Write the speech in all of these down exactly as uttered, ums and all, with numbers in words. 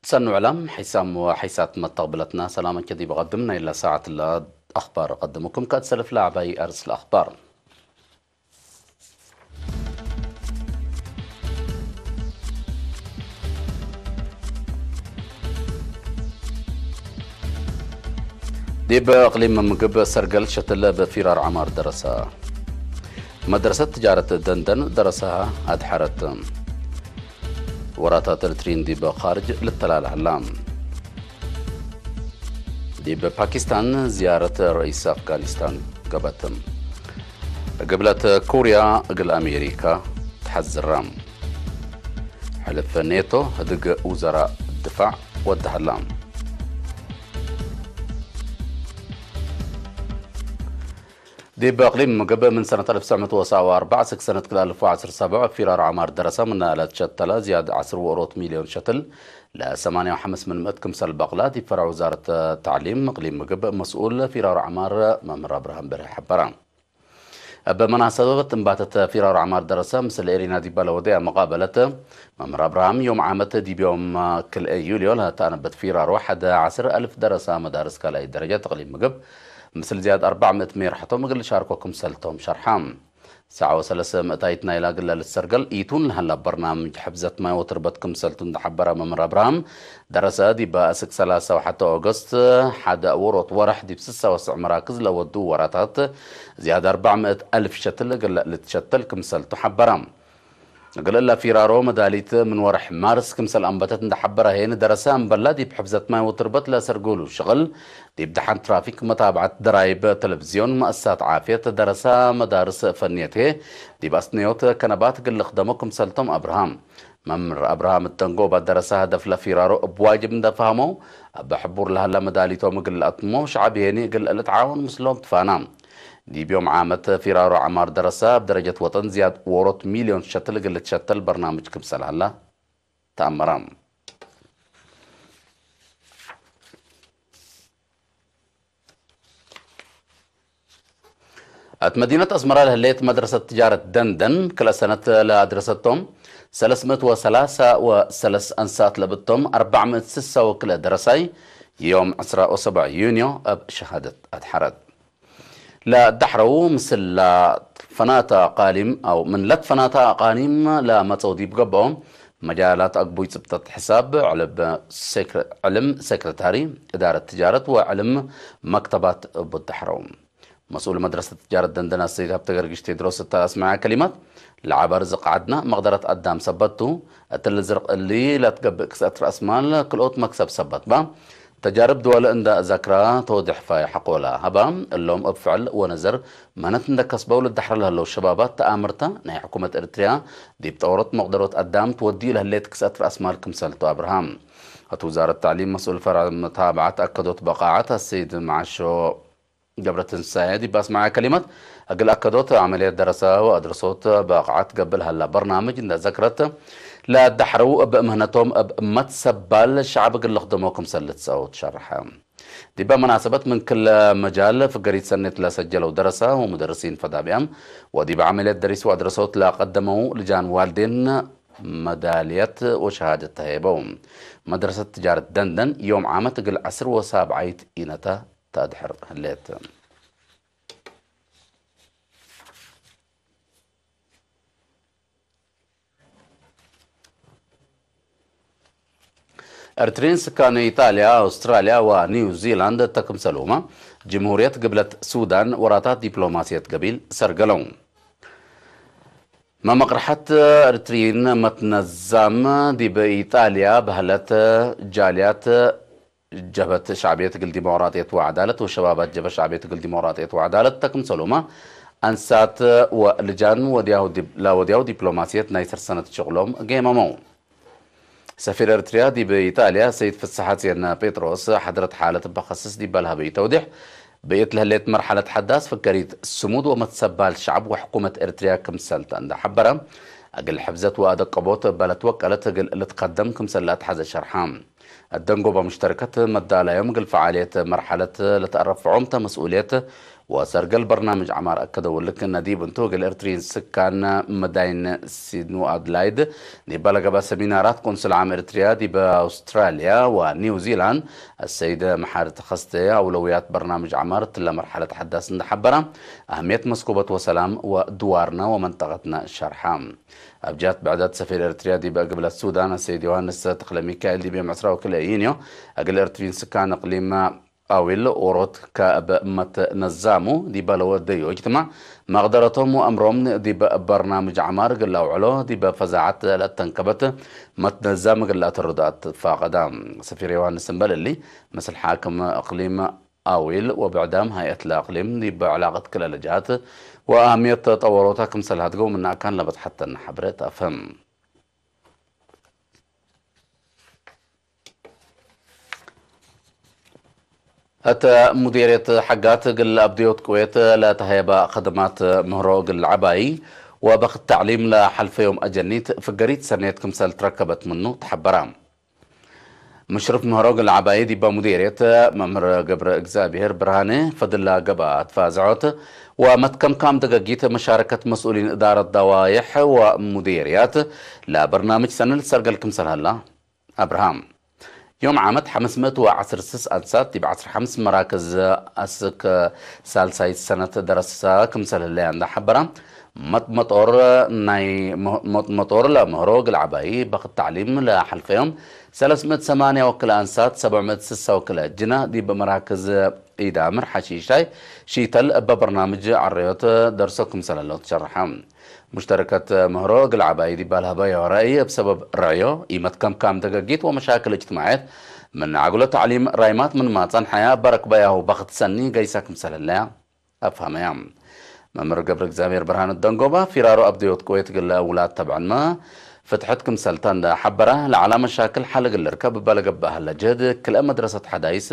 ሰኑ ዕላም ሐይሳም ወሐይሳት መተቅብለትና ሰላመ ከዲብ ቀድም ናይላ ሳዐት ለአኽባር ቀድምኩም። ከእት ሰልፍ ለዐባይ አርስ ለአኽባር። ዲብ እቅሊም ምግብ ሰርገል ሸትል እብ ፊራር ዐማር ደረሰ። መድረሰት ትጃረት ደንደን ደረሰሃ አድሐረት። ወራታት ኤርትሪን ዲብ ካርጅ ልተላለ ሀላ። ዲብ ፓኪስታን ዝያረት ረኢስ አፍጋኒስታን ገብአት። ግብለት ኮርያ እግል አሜሪካ ተሐዝራ። ሕልፍ ኔቶ ህድግ ውዘራእ ድፋዕ ወደ ሀላ። ዲብ እቅሊም ምግብ ምን ሰነት አልፍ ትሰዕ ምእት ወሰብዓ ወአርበዕ እስክ ሰነት ክልኤ አልፍ ወዐስር ሰብዕ ፊራር ዐማር ደረሰ። ምነ ለትሸተለ ዝያድ ዐስር ወኦሮት ሚልዮን ሸትል ለሰማንያ ወሐምስ ምን ምእት ክምሰል በቅላ ዲብ ፈረዕ ውዛረት ተዕሊም እቅሊም ምግብ መስኡል ፊራር ዐማር መምህር አብርሃም በርሀ ሐበረ። እብ መናሰበት እንባተት ፊራር ዐማር ደረሰ ምስል ኤሪና ዲባ ለወደያ መቃበለት፣ መምህር አብርሃም ዮም ዓመት ዲብ ዮም ክልኤ ዩልዮ ለተአነበት ፊራሮ ሐደ ዐስር አልፍ ደረሰ መዳርስ ካልኣይ ደረጀት እቅሊም ምግብ ምስል ዝያድ አርበዕ ምእት ሜርሐቶም እግል ሻርኮ ክምሰልቶም ሸርሐ። ሰዕ ወሰለስ ምእታይት ናይላ እግለ ልትሰርገል ኢቱን ለሀላ በርናምጅ ሕፍዘት ማይ ወትርበት ክምሰልቱ እንደ ሐበረ መምህር አብርሃም፣ ደረሰ ዲብ እስክ ሰላሳ ወሐተ ኦገስት ሐደ ዎሮት ወርሕ ዲብ ስሳ ወስዕ መራክዝ ለወዱ ወራታት ዝያድ አርበዕ ምእት አልፍ ሸትል እግል ልትሸተል ክምሰልቱ ሐበረ። እግል እለ ፊራሮ መዳሊት ምን ወርሕ ማርስ ክምሰል አንበተት እንደ ሐበረ ሄን፣ ደረሰ እምበላ ዲብ ሕፍዘት ማይ ወትርበት ለሰርጉሉ ሽቅል ዲብ ደሐን ትራፊክ፣ መታብዐት ደራይብ፣ ተለብዝዮን፣ መአሳት ዓፍየት፣ ደረሰ መዳርስ ፈንየት ህዬ ዲብ አስነዮት ከነባት እግል ልክደሞ ክምሰልቶም አብርሃም። መምህር አብርሃም እት ደንጎባ ደረሰ ሀደፍ ለፊራሮ እብ ዋጅብ እንደ ፈሀመው፣ እብ ሕቡር ለሀላ መዳሊቶም እግል ለአትሞ፣ ሸዐብ ሄኒ እግል ልትዓወን ምስሎም ትፋና። ዲብ ዮም ዓመት ፊራሮ ዐማር ደረሰ እብ ደረጀት ወጠን ዝያድ ዎሮት ሚልዮን ሸትል እግል ልትሸተል በርናምጅ ክምሰል ሀላ ተአመረ። እት መዲነት አስመረ ለህሌት መድረሰት ትጃረት ደንደን፣ ክልኤ ሰነት ለአድረሰቶም ሰለስ ምእት ወሰላሳ ወሰለስ አንሳት ለብቶም፣ አርበዕ ምእት ስሳ ወክልኤ ደረሳይ፣ ዮም ዕስራ ወሰብዕ ዩንዮ እብ ሸሃደት አድሐረት። ለዳሕረው ምስል ለትፈናተ አቃሊም አው ምን ለትፈናተ አቃሊም ለመጸው ዲብ ገብኦ መጃላት አግቡይ ጽብጠት ሕሳብ፣ ዕልም ሴክረ-፣ ዕልም ሴክረታሪ እዳረት ትጃረት ወዕልም መክተባት እቡ ዳሕረው። መስኡል መድረሰት ትጃረት ደንደን አሰይድ ሀብተ ገርግሽ ቴድሮስ እተ ለአስመዐ ከሊማት፣ ለዐበ ርዝቅ ዐድነ መቅደረት አዳም ሰበት ቱ፣ እትሊ ዝርቅ እሊ ለትገብእ ክስአት ረአስ ማል ክልኦት መክሰብ ሰበት በ፣ ተጃርብ ድወል እንደ ዘክራ ተወድሕ ፋይ ሐቆላ ሀባ፣ እሎም እብ ፍዕል ወነዘር መህነት እንደ ከስበው ልዳሕረ ለህለው ሸባባት ተአምርተ ናይ ሕኩመት ኤርትርያ ዲብ ጠወሮት መቅደሮት አዳም ትወድዩ ለህሌት ክስአት ረአስ ማል ክምሰልቱ አብርሃም። እት ውዛረት ተዕሊም መስኡል ፈርዕ መታብዐት አከዶት በቃዐት አሰይድ መዓሾ ገብረትንሳኤ ዲብ አስመዐ ከሊመት፣ እግል አከዶት ዐመልየት ደረሰ ወአድረሶት በቃዐት ገብእ ለሀላ በርናምጅ እንደ ዘክረት፣ ለዳሕረው እብ ምህነቶም እብ መትሰባል ሸዐብ እግል ልክደሞ ክምሰል ልትጸአው ትሸርሐ። ዲበ መናሰበት ምን ክለ መጃል ፍገሪት ሰኔት ለሰጀለው ደረሰ ወሙደርሲን ፈዳብያም ወዲብ ዐመልየት ደሪስ ወአድረሶት ለቀደመው ልጃን ዋልዴን መዳልየት ወሸሃደት ተሄበው። መድረሰት ትጃረት ደንደን ዮም ዓመት እግል ዐስር ወሳብዓይት ኢነተ ተአድሕር ህሌት። ኤርትሪን ስካን ኢጣልያ፣ አውስትራልያ ወኒው ዚላንድ እተ ክምሰልሁመ፣ ጅምሁርየት ግብለት ሱዳን ወራታት ዲፕሎማስየት ገቢል ሰርገለው። መመቅርሐት ኤርትሪን መትነዛም ዲብ ኢጣልያ በህለት ጃልያት ጀብሀት ሸዕብየት እግል ዲሞቅራጥየት ወዐዳለት ወሸባባት ጀብሀት ሸዕብየት እግል ዲሞቅራጥየት ወዐዳለት እተ ክምሰልሁመ፣ አንሳት ወልጃን ወድያሁ ዲብ-፣ ለወድያሁ ዲፕሎማስየት ናይ ሰርሰነት ሽቅሎም ጌመመው። ሰፊር ኤርትርያ ዲብ ኢጣልያ ሰይድ ፍስሐጽየን ጴጥሮስ፣ ሐድረት ሓለት እበ ከስስ ዲበ ለሀበዩ ተውዲሕ፣ ብእት ለህሌት መርሐለት ሐዳስ ፍገሪት ስሙድ ወመትሰባል ሸዐብ ወሕኩመት ኤርትርያ ክምሰልተ እንደ ሐበረ፣ እግል ሕፍዘት ወአደቀቦት እበ ለትወቀለት እግል ልትከደም ክምሰል ለአትሐዘ ሸርሐ። እት ደንጎበ ሙሽተርከት መዳላዮም እግል ፈዓልየት መርሐለት ለተአረፍዖም ተ መስኡልየት ወሰርገል በርናምጅ ዐማር አከደው። ልክነ ዲብ እንቱ፣ እግል ኤርትርዪን ስካን መዳይን ሲድኒ ወአድላይድ ዲበ ለገብአ ሰሚናራት ቆንስል ዓም ኤርትርያ ዲበ አውስትራልያ ወኒው ዚላንድ አሰይድ መሓሪ ተኸስተ፣ አውለውያት በርናምጅ ዐማር እትለ መርሐለት ሐዳስ እንደ ሐበረ፣ አህምየት መስኩበት ወሰላም ወድዋርነ ወመንጠቀትነ ሸርሐ። አብ ጀህት ብዕደት፣ ሰፊር ኤርትርያ ዲበ ግብለት ሱዳን አሰይድ ዮሃንስ ተክለሚካኤል ዲብ ዮም ዕስራ ወክልኤ ዩንዮ፣ እግል ኤርትርዪን ስካን እቅሊም አዊል ኦሮት ከእብ መትነዛሙ ዲበ ለወደዩ እጅትማዕ፣ መቅደረቶም ወአምሮም ዲብ በርናምጅ ዐማር እግል ለአውዕሎ፣ ዲበ ፈዛዐት ለአተንከበት መትነዛም እግል ለአተርዶ አትፋቀዳ። ሰፊር ዮሃንስ እምበል እሊ፣ ምስል ሓክም እቅሊም አዊል ወብዕዳም ሀይአት ለእቅሊም ዲብ ዕላቀት ክልኤ ለጀሃት ወአህምየት ተጠወሮታ ክምሰል ሀድገው ምነ አካን ለበጽሐተነ ሐብሬ ተአፍህም። እተ ሙዴርየት ሐጋት እግል አብድዮት ቅዌት ለተሀየበ ከደማት ምህሮ እግል ዐባዪ ወበክት ተዕሊም ለሐልፈዮም አጀኒት ፍገሪት ሰኔት ክምሰል ትረከበት ምኑ ተሐበረ። ምሽርፍ ምህሮ እግል ዐባዪ ዲበ ሙዴርየት መምህር ገብረ እግዚኣብሔር ብርሃኔ ፈድላ ገብአ ትፋዝዖት ወመትከምካም ደገጊት መሻረከት መስኡሊን እዳረት ደዋዬሕ ወሙዴርያት ለበርናምጅ ሰኒ ልትሰርገል ክምሰል ሀላ አብርሃም። ዮም ዓመት ሐምስ ምእት ወዐስር ስስ አንሳት ዲብ ዐስር ሐምስ መራክዝ አስክ ሳልሳይት ሰነት ደረሰ ክምሰል ህለያ እንደ ሐበረ፣ መጥመጦር ናይ መ-፣ መጥመጦር ለምህሮ እግል ዐባዪ በክት ተዕሊም ለሐልፈዮም ሰለስ ምእት ሰማንያ ወክልኤ አንሳት ሰብዕ ምእት ስሳ ወክልኤ ጅና ዲብ መራክዝ ኢዳምር ሐሺሻይ ሺተል እበ በርናምጅ ዐረዮት ደርሶ ክምሰል ህለው ተሸርሐ። ሙሽተረከት ምህሮ እግል ዐባዪ ዲብ ለሀበዮ ረአይ፣ እብ ሰበብ ረዕዮ ኢመትከምካም ደገጊት ወመሻክል እጅትማዕየት ምን ዐግሎ ተዕሊም ራይማት ምንማ ጸንሐያ፣ በረክበያሁ በክት ሰኒ ገይሰ ክምሰል ህለያ አፍሀመያ። መምህር ገብረ እግዚኣብሔር ብርሃን ደንጎባ፣ ፊራሮ አብድዮት ቅዌት እግል ውላድ ተብዕንመ ፍትሕት ክምሰልተ እንደ ሐበረ፣ ለዐላ መሻክል ሐል እግል ልርከብ እበ ለገብአ ሀለ ጅህድ፣ ክልኤ መድረሰት ሐዳይስ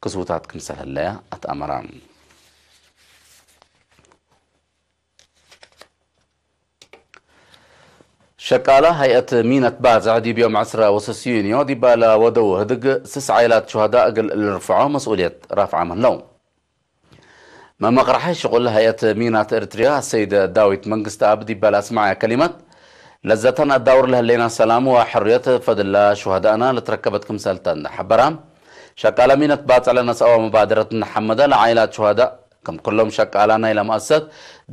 ክሱታት ክምሰል ህለያ አትአመረ። ሸቃለ ሀይአት ሚነት ባጽዕ ዲብ ዮም ዕስረ ወስስ ዩንዮ ዲበ ለወደው ህድግ ስስ ዓይላት ሹሀዳእ እግል ልርፍዖ መስኡልየት ራፍዓም ህለው። መመቅረሐይ ሽቁል ሀይአት ሚናት ኤርትርያ ሰይድ ዳዊት መንግስትኣብ ዲበ ለአስመዐ ከሊመት፣ ለዘተን አዳውር ለህሌና ሰላም ወሕርየት ፈድላ ሹሀዳእና ለትረከበት ክምሰልተ እንደ ሐበራ፣ ሸቃለ ሚነት ባጽዕ ለነስአወ መባደረት እንደ ሐመደ ለዓይላት ሹሀዳእ ክም ክሎም ሸቃላ ናይለ መአሰት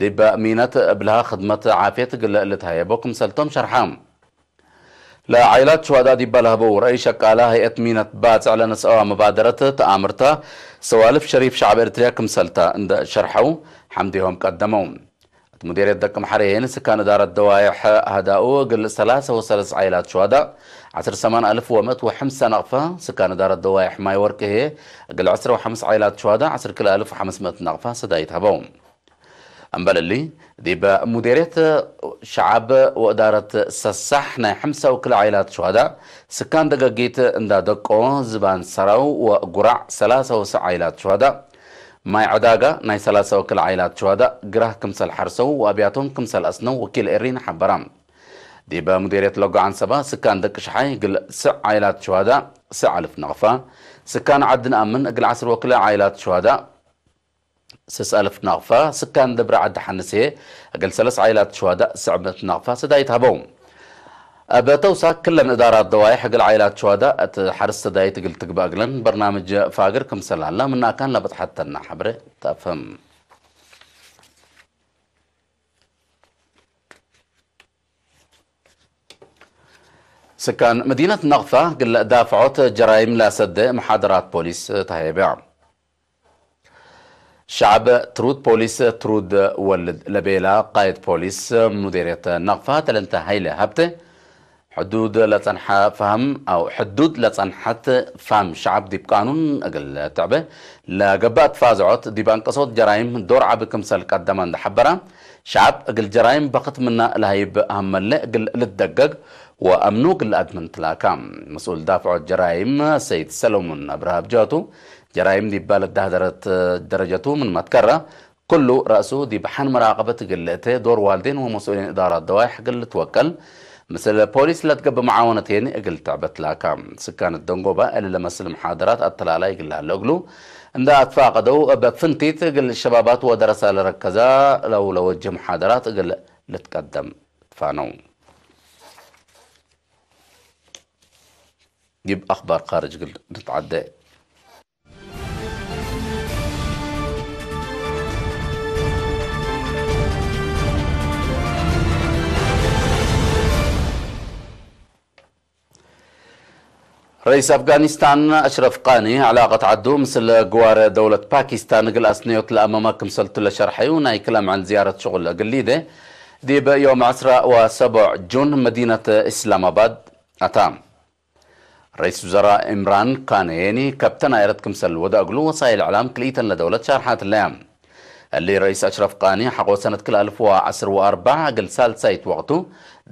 ዲበ ሚነት እብልሃ ክድመት ዓፍየት እግል ልትሀየቦ ክምሰልቶም ሸርሐ። ለዓይላት ሹሀዳእ ዲበ ለሀበው ረአይ ሸቃላ ሀይአት ሚነት ባጽዕ ለነስአወ መባደረት ተአምርተ ሰዋልፍ ሸሪፍ ሸዕብ ኤርትርያ ክምሰልተ እንደ ሸርሐው ሐምዴሆም ቀደመው። እት ሙዴርየት ደቅምሐሬ ስካን እዳረት ደዋዬሕ ሀዳኡ እግል ሰላሰ ወሰለስ ዓይላት ሹሀዳእ ዐስር ሰማን አልፍ ወምእት ወሐምሰ ነቅፈ፣ ስካን እዳረት ደዋዬሕ ማይ ወርቅ ህዬ እግል ዐስር ወሐምስ ዓይላት ሹሀዳእ ዐስር ክልኤ አልፍ ወሐምስ ምእት ነቅፈ ሰዳይት ሀበው። እምበል እሊ፣ ዲብ ሙዴርየት ሸዐብ ወእዳረት ሰሳሕ ናይ ሐምሳ ወክልኤ ዓይላት ሹሀዳእ፣ ስካን ደገጊት እንዳ ደቆ፣ ዝባን ሰራው ወጉራዕ ሰላሰ ወስዕ ዓይላት ሹሀዳእ፣ ማይ ዕዳጋ ናይ ሰላሰ ወክልኤ ዓይላት ሹሀዳእ ግራህ ክምሰል ሐርሰው ወአብያቶም ክምሰል አስነው ወኪል ኤሪን ሐበራ። ዲበ ሙዴርየት ለጎ ዐንሰባ ስካን ደቂ ሸሓይ እግል ስዕ ዓይላት ሹሀዳእ ስዕ አልፍ ነቅፋ፣ ስካን ዐዲ ነአምን እግል ዐስር ወክልኤ ዓይላት ሹሀዳእ ስስ አልፍ ነቅፋ፣ ስካን ደብረ ዐዲ ሐንሴ እግል ሰለስ ዓይላት ሹሀዳእ ስዕ ምእት ነቅፋ ሰዳይት ሀበው። እብ ተውሳክ ክለን እዳራት ደዋይሕ እግል ዓይላት ሹሀዳእ እት ሐርስ ሰዳይት እግል ትግበእ እግለን በርናምጅ ፋግር ክምሰል ሀላ ምን አካን ለበጽሐተነ ሐብሬ ተአፍህም። ስካን መዲነት ነቅፋ እግል ዳፍዖት ጀራይም ለሰደ መሓደራት ፖሊስ ተሀየበ። ሸዕብ ትሩድ ፖሊስ ትሩድ ወልድ ለቤላ ቃይድ ፖሊስ ሙዴርየት ነቅፋ ተለንተ ሀይለ ሀብተ፣ ሕዱድ ለጸንሐ ፋህም አው ሕዱድ ለጸንሐት ፋም ሸዐብ ዲብ ቃኑን እግል ትዕበ ለገብአት ፋዝዖት፣ ዲብ አንቀሶት ጀራይም ዶር ዐቢ ክምሰል ቀደመ እንደ ሐበረ፣ ሸዐብ እግል ጀራይም በክት ምና ለሀይብ ሀመለ እግል ልትደገግ ወአምኑ እግል ለአድምን ትላካ። መስኡል ዳፍዖት ጀራይም ሰይድ ሰለሙን አብርሃ ብጀቱ፣ ጀራይም ዲበ ለዳህደረት ደረጀቱ ምን መትከረ፣ ክሉ ረእሱ ዲብ ሐን መራቀበት እግል ልእቴ ዶር ዋልዴን ወመስኡሊን እዳራት ደዋይሕ እግል ልትወቀል፣ ምስል ፖሊስ ለትገብእ መዓወነት ሄኒ እግል ትዕበት ላካ። ስካነት ደንጎባ እሊ ለመስል መሓደራት አተላላይ እግል ለሀለ እግሉ እንደ አትፋቀደው፣ እብ ፍንቲት እግል ሸባባት ወደረሳ ለረከዛ ለው ለወጅህ መሓደራት እግል ልትቀደም ትፋነው። ዲብ አኽባር ካርጅ እግል ንትዓደ። ረኢስ አፍጋኒስታን አሽረፍ ቃኒ፣ ዕላቀት ዐዱ ምስል ግዋረ ደውለት ፓኪስታን እግል አስነዮት ለአመመ ክምሰልቱ ለሸርሐዩ፣ ናይ ክል አምዕል ዝያረት ሽቁል እግል ሊዴ፣ ዲብ ዮም ዐስራ ወሰቡዕ ጁን መዲነት እስላማባድ አታ። ረኢስ ውዘራእ ኢምራን ካን ሄኒ፣ ከብተን አይረት ክምሰል ወደ እግሉ ወሳይል እዕላም ክልኢተን ለደውለት ሻርሓት ህለያ። እሊ ረኢስ አሽረፍ ቃኒ፣ ሐቆ ሰነት ክል አልፍ ወዐስር ወአርበዕ እግል ሳልሳይት ወቅቱ፣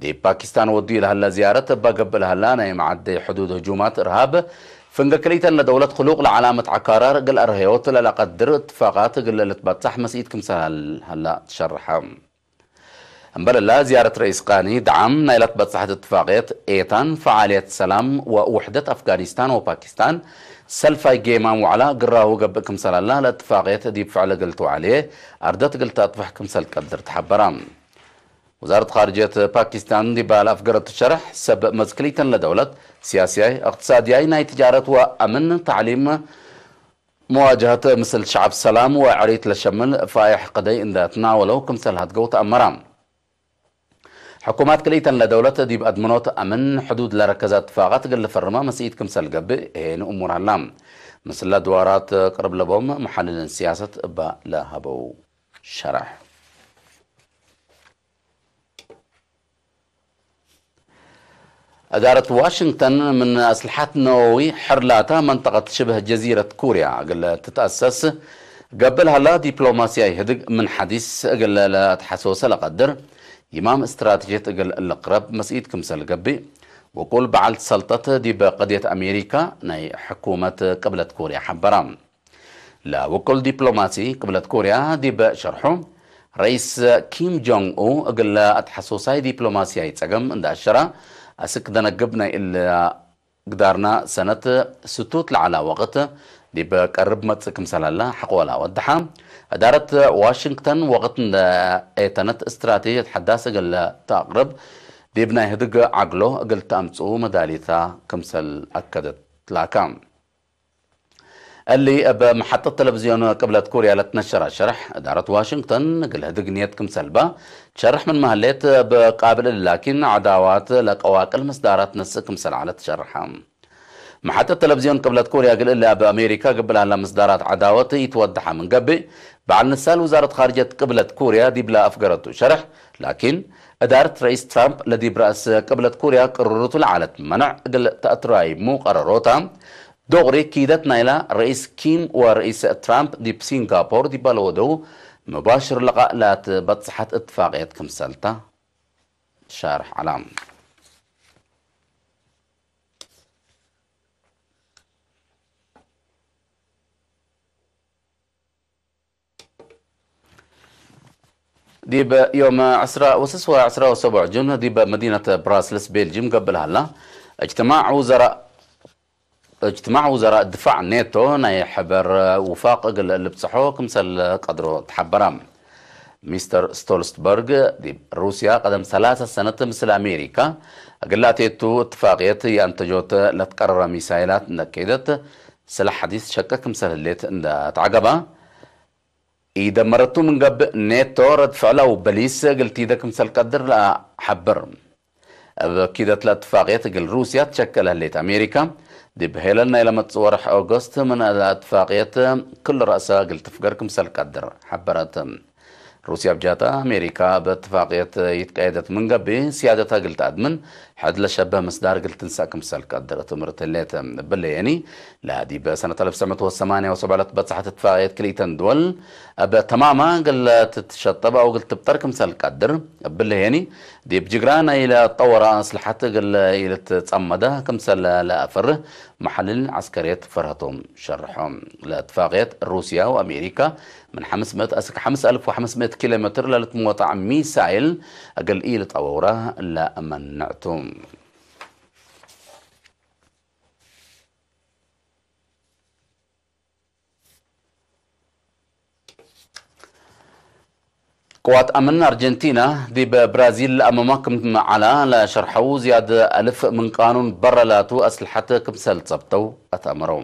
ዲብ ፓኪስታን ወዱ ለሀለ ዝያረት፣ እበ ገብእ ለሀላ ናይ መዓደይ ሕዱድ ህጁማት እርሃብ፣ ፍንገ ክልኢተን ለደውለት ክሉቅ ለዐላመት ዐካራር እግል አርሀዮት ለለቀድር እትፋቃት እግል ልትበጻሕ መስኢት ክምሰል ሀላ ትሸርሐ። እምበል እለ፣ ዝያረት ረኢስ ቃኒ፣ ደዓም ናይለ ትበጽሐት እትፋቅየት ኤታን፣ ፈዓልየት ሰላም ወውሕደት አፍጋኒስታን ወፓኪስታን፣ ሰልፋይ ጌማም ወዐላ ግራሁ ገብእ ክምሰል ሀላ፣ ለእትፋቅየት ዲብ ፍዕል እግል ትወዐልየ፣ አርደት እግል ተአጥፍሕ ክምሰል ቀድር ተሐበራ። ውዛረት ካርጅየት ፓኪስታን ዲብ ለአፍገረቱ ሸርሕ፣ ሰብ መዝ ክልኢተን ለደውለት፣ ሲያስያይ፣ እቅትሳድያይ፣ ናይ ትጃረት ወአምን፣ ተዕሊም፣ መዋጀሀት ምስል ሸዐብ ሰላም ወዕሪት ለሸምል ፋይሕ ቅደይ እንደ ትናወለው ክምሰል ሀድገው ተአመራ። ሕኩማት ክልኢተን ለደውለት ዲብ አድምኖት አምን ሕዱድ ለረከዘ እትፋቃት እግል ልፈርመ መስኢት ክምሰል ገብእ ሄን እሙር ሀላ። ምስለ ድዋራት ቅርብ ለቦም መሐልልን ሲያሰት እበ ለሀበው ሸረሕ። እዳረት ዋሽንግተን ምን አስልሐት ነወዊ ሕር ላታ መንጠቀት ሽብህ ጀዚረት ኩርያ እግል ትትአሰስ ገብእ ለሀላ ዲፕሎማስያይ ህድግ ምን ሐዲስ እግል ለአትሐሶሰ ለቀድር ይማም እስትራቴጅየት እግል ልቅረብ መስኢት ክምሰል ገብእ፣ ውቁል በዐል ሰልጠት ዲብ ቀድየት አሜሪካ ናይ ሕኩመት ቅብለት ኮርያ ሐበራ። ለውቁል ዲፕሎማሲ ቅብለት ኮርያ ዲብ ሸርሑ፣ ረኢስ ኪም ጆንግ ኡ እግለ አትሐሶሳይ ዲፕሎማስያይ ጸገም እንደ አሸራ፣ አስክ ደነግብ ናይ እለ ግዳርና ሰነት ስቱት ለዐላ ወቅት ዲብ ቀርብ መጽእ ክምሰል ሀላ ሐቆላ ወደሐ። እዳረት ዋሽንግተን ወቅት እንደ ኤተነት እስትራቴጅየት ሐዳስ እግል ተአቅርብ፣ ዲብ ናይ ህድግ ዐግሎ እግል ተአምጽኡ መዳሊታ ክምሰል አከደት ላካ። እሊ እብ መሐጠት ተለብዝዮን ቅብለት ኮርያ ለትነሸረ ሸርሕ፣ እዳረት ዋሽንግተን እግል ህድግ ንየት ክምሰል በ ሸርሕ ምንመ ህሌት እብ ቃብል እሊ ላኪን፣ ዐዳዋት ለቀዋቅል ምስዳራት ነስእ ክምሰል ዐለ ትሸርሐ። መሐጠት ተለብዝዮን ቅብለት ኮርያ እግል እሊ እብ አሜሪካ ገብእ ለሀላ ምስዳራት ዐዳወት ኢትወደሐ ምን ገብእ፣ በዐል ንሳል ውዛረት ካርጅየት ቅብለት ኮርያ ዲብለ አፍገረቱ ሸርሕ፣ ላኪን፣ እዳረት ረኢስ ትራምፕ ለዲብ ረአስ ቅብለት ኮርያ ቅርሩቱ ለዐለት መነዕ እግል ተአትራይሙ ቀረሮታ፣ ዶቅሪ ኪደት ናይላ ረኢስ ኪም ወረኢስ ትራምፕ ዲብ ሲንጋፖር ዲበ ለወደው ምባሽር ለቃእ ላትበጽሐት እትፋቅየት ክምሰልታ ሻርሕ ዐላ። ዲብ ዮም ዐስራ ወስስ ወዐስራ ወሰቡዕ ጁን ዲብ መዲነት ብራስልስ ቤልጅም ገብእ ለሀላ እጅትማዕ ውዘራእ፣ እጅትማዕ ውዘራእ ድፋዕ ኔቶ ናይ ሕበር ውፋቅ እግል ልብጽሖ ክምሰል ቀድሮ ተሐበረ። ሚስተር ስቶልስበርግ ዲብ ሩስያ ቀደም ሰላሰ ሰነት ምስል አሜሪካ እግል ለአቴቱ እትፋቅየት የአንተጆት ለትቀረረ ሚሳይላት እንደ ኬደት፣ ስላሕ ሐዲስ ሸቀ ክምሰል ህሌት እንደ ተዐገበ፣ ኢደመረቱ ምን ገብእ፣ ኔቶ ረድ ፍዕላው በሊስ እግል ቲደ ክምሰል ቀድር ለአሐብር። እብ ኪደት ለእትፋቅየት እግል ሩስያ ትሸከ ለህሌት አሜሪካ፣ ዲብ ሄለል ናይ ለመጽእ ወርሕ ኦገስት ምን ለእትፋቅየት ክል ረእሰ እግል ትፍገር ክምሰል ቀድር ሐበረት። ሩስያ ብጃታ፣ አሜሪካ እብ እትፋቅየት ይትቀየደት ምን ገብእ፣ ስያደታ እግል ተአድምን፣ ሕድ ለሸበህ ምስዳር እግል ትንሰእ ክምሰል ቀድር ትምህርት ህሌት። እብለ የኒ፣ ለዲብ ሰነት አልፍ ትሰዕ ምእት ወሰማንያ ወሰብዕ ለትበጽሐት እትፋቅየት ክልኢተን ድወል እብ ተማማ እግል ትትሸጠብ አው እግል ትብጠር ክምሰል ቀድር። እብለ የኒ፣ ዲብ ጅግራ ናይ ለጠወረ አስልሐት እግል ኢልትጸመደ ክምሰል ለአፈርህ፣ መሐልል ዐስከርየት ፈርሀቶም ሸርሖ። ለእትፋቅየት ሩስያ ወአሜሪካ ምን ሐምስ ምእት እስክ ሐምስ አልፍ ወሐምስ ምእት ኪሎ ሜትር ለልትሞጣዕ ሚሳይል እግል ኢልጠወውራ ለመንዕቱ። ቅዋት አምን አርጀንቲና ዲብ ብራዚል ለአመማ ክም ዐላ ለሸርሐው ዝያድ አልፍ ምን ቃኑን በረ ላቱ አስልሐት ክምሰል ጸብጠው አትአመረው።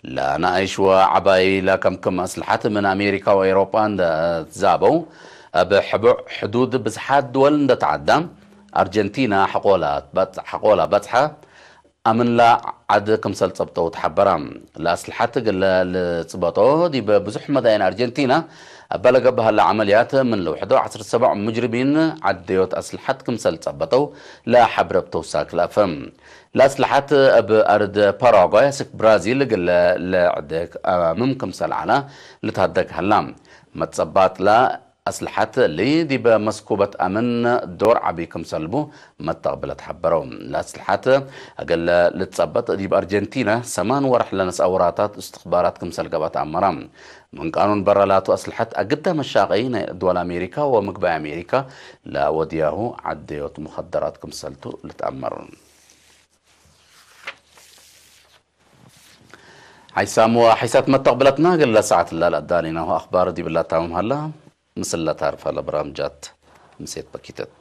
ለነአይሽ ወዐባይ ለከምክም አስልሐት ምን አሜሪካ ወኤውሮጳ እንደ ትዛበው፣ እብ ሕቡዕ ሕዱድ ብዝሓት ድወል እንደ ተዐዳ፣ አርጀንቲና ሐቆላ በጽ-፣ ሐቆላ በጽሐ አምንላ ዐድ ክምሰል ጸብጠው ተሐበራ። ለአስልሐት እግለ ልጽበጦ ዲብ ብዙሕ መዳይን አርጀንቲና እበ ለገብእ ሀለ ዐመልያት ምን ልውሕዶ ዐስር ሰበዕ ሙጅሪሚን ዐደዮት አስልሐት ክምሰል ጸበጠው ለሐብረብ ተውሳክ ለአፈ። ለአስልሐት እብ አርድ ፓራጓይ አስክ ብራዚል እግለ ለዕደግ አምም ክምሰል ዐላ ልትሀደግ ሀላ። መትጸባጥላ አስልሐት እሊ ዲብ መስኩበት አምን ዶር ዐቢ ክምሰልቡ መተቅብለት ሐበረው። ለአስልሐት እግል ልትጸበጥ ዲብ አርጀንቲና ሰማን ወርሕ ለነስአ ወራታት እስትኽባራት ክምሰል ገብአት አመራ። ምን ቃኑን በረ ላቱ አስልሐት አግደ መሻቀይ ናይ ድወል አሜሪካ ወምግባይ አሜሪካ ለወድያሁ ዐደዮት ሙኸደራት ክምሰልቱ ልትአመር። ሓይሳም ወሓይሳት መተቅብለትና፣ እግለ ሰዓት እለ ለአዳሌናሁ አኽባር ዲብላ ታምም ሀላ። ምስለ ታርፈ ለበራምጃት ምሴት በኪተት።